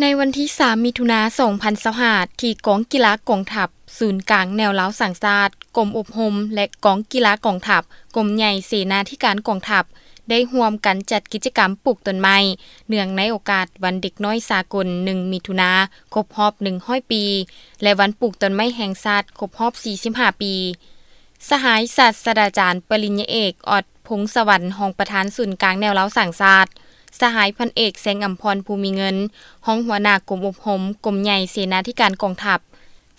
ໃນວັນທີສາມ ມິຖຸນາ ສອງພັນຊາວຫ້າ ທີ່ກອງກິລາກອງທັບ, ສູນກາງແນວລາວສ້າງຊາດ, ກົມອົບຮົມ ແລະ ກອງກິລາກອງທັບ, ກົມໃຫຍ່ເສນາທິການກອງທັບ ໄດ້ຮ່ວມກັນຈັດກິດຈະກຳປູກຕົ້ນໄມ້ ເນື່ອງໃນໂອກາດວັນເດັກນ້ອຍສາກົນ ໜຶ່ງ ມິຖຸນາ ຄົບຮອບ ໜຶ່ງຮ້ອຍປີ ແລະ ວັນປູກຕົ້ນໄມ້ແຫ່ງຊາດ ຄົບຮອບ ສີ່ສິບຫ້າປີ. ສະຫາຍສາດສະດາຈານປະລິນຍາເອກ ອອດ ພົງສະຫວັນ ຮອງປະທານສູນກາງແນວລາວສ້າງຊາດ, ສະຫາຍພັນເອກ ແສງອຳພອນ ພູມີເງິນ ຮອງຫົວໜ້າກົມອົບຮົມ ກົມໃຫຍ່ເສນາທິການກອງທັບ,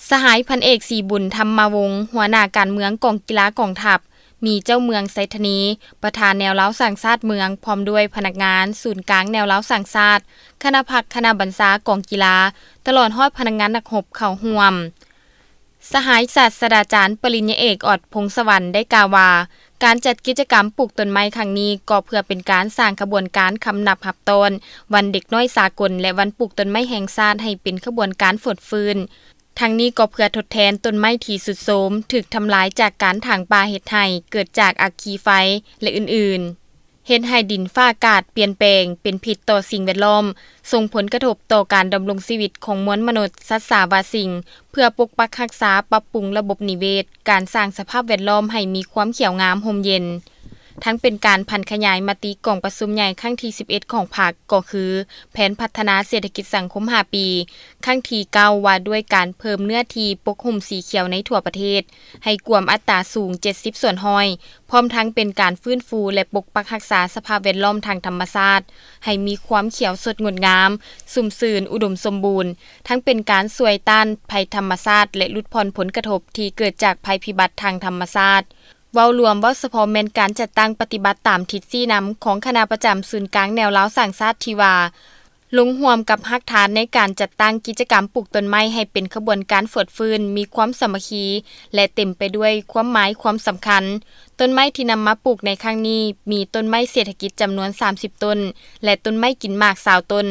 ສະຫາຍພັນເອກ ສີບຸນ ທຳມະວົງ ຫົວໜ້າການເມືອງກອງກິລາກອງທັບ, ມີເຈົ້າເມືອງໄຊທະນີ ປະທານແນວລາວສ້າງຊາດເມືອງ ພ້ອມດ້ວຍພະນັກງານສູນກາງແນວລາວສ້າງຊາດ, ຄະນະພັກຄະນະບັນຊາກອງກິລາ, ຕະຫຼອດຮອດພະນັກງານນັກຮົບເຂົ້າຮ່ວມ. ສະຫາຍສາດສະດາຈານປະລິນຍາເອກ ອອດ ພົງສະຫວັນ ໄດ້ກ່າວວ່າ, ການຈັດກິດຈະກຳປູກຕົ້ນໄມ້ຄັ້ງນີ້ ກໍເພື່ອເປັນການສ້າງຂະບວນການຄຳນັບຮັບຕ້ອນວັນເດັກນ້ອຍສາກົນ ແລະ ວັນປູກຕົ້ນໄມ້ແຫ່ງຊາດ ໃຫ້ເປັນຂະບວນການຟົດຟື້ນ. ທັງນີ້ກໍເພື່ອທົດແທນຕົ້ນໄມ້ທີ່ຊຸດໂຊມ, ຖືກທຳລາຍຈາກການຖາງປ່າເຮັດໄຮ່, ເກີດຈາກອັກຄີໄຟ ແລະ ອື່ນໆ. ເຮັດໃຫ້ດິນຟ້າອາກາດປ່ຽນແປງ, ເປັນພິດຕໍ່ສິ່ງແວດລ້ອມ, ສົ່ງຜົນກະທົບຕໍ່ການດຳລົງຊີວິດຂອງມວນມະນຸດ, ສັດສາວາສິ່ງ, ເພື່ອປົກປັກຮັກສາ, ປັບປຸງລະບົບນິເວດ, ການສ້າງສະພາບແວດລ້ອມໃຫ້ມີຄວາມຂຽວງາມ, ຮົ່ມເຢັນ, ທັງເປັນການຜັນຂະຫຍາຍມະຕິກອງປະຊຸມໃຫຍ່ຄັ້ງທີສິບເອັດຂອງພັກ, ກໍຄື ແຜນພັດທະນາເສດຖະກິດສັງຄົມຫ້າປີ ຄັ້ງທີເກົ້າ ວ່າດ້ວຍການເພີ່ມເນື້ອທີ່ປົກຫຸ້ມສີຂຽວໃນທົ່ວປະເທດ ໃຫ້ກວມອັດຕາສູງເຈັດສິບສ່ວນຮ້ອຍ, ພ້ອມທັງເປັນການຟື້ນຟູ ແລະ ປົກປັກຮັກສາສະພາບແວດລ້ອມທາງທຳມະຊາດ ໃຫ້ມີຄວາມຂຽວສົດງົດງາມ, ຊຸ່ມຊື່ນ, ອຸດົມສົມບູນ, ທັງເປັນການຊ່ວຍຕ້ານໄພທຳມະຊາດ ແລະ ຫຼຸດຜ່ອນຜົນກະທົບທີ່ເກີດຈາກໄພພິບັດທາງທຳມະຊາດ. ເວົ້າລວມ, ເວົ້າສະເພາະແມ່ນການຈັດຕັ້ງປະຕິບັດຕາມທິດຊີ້ນຳຂອງຄະນະປະຈຳສູນກາງແນວລາວສ້າງຊາດທີ່ວ່າ ລົງຮ່ວມກັບຮາກຖານໃນການຈັດຕັ້ງກິດຈະກຳປູກຕົ້ນໄມ້ໃຫ້ເປັນຂະບວນການຟົດຟື້ນ, ມີຄວາມສາມັກຄີ ແລະ ເຕັມໄປດ້ວຍຄວາມໝາຍຄວາມສຳຄັນ. ຕົ້ນໄມ້ທີ່ນຳມາປູກໃນຄັ້ງນີ້ ມີຕົ້ນໄມ້ເສດຖະກິດຈຳນວນສາມສິບຕົ້ນ ແລະ ຕົ້ນໄມ້ກິນໝາກຊາວຕົ້ນ.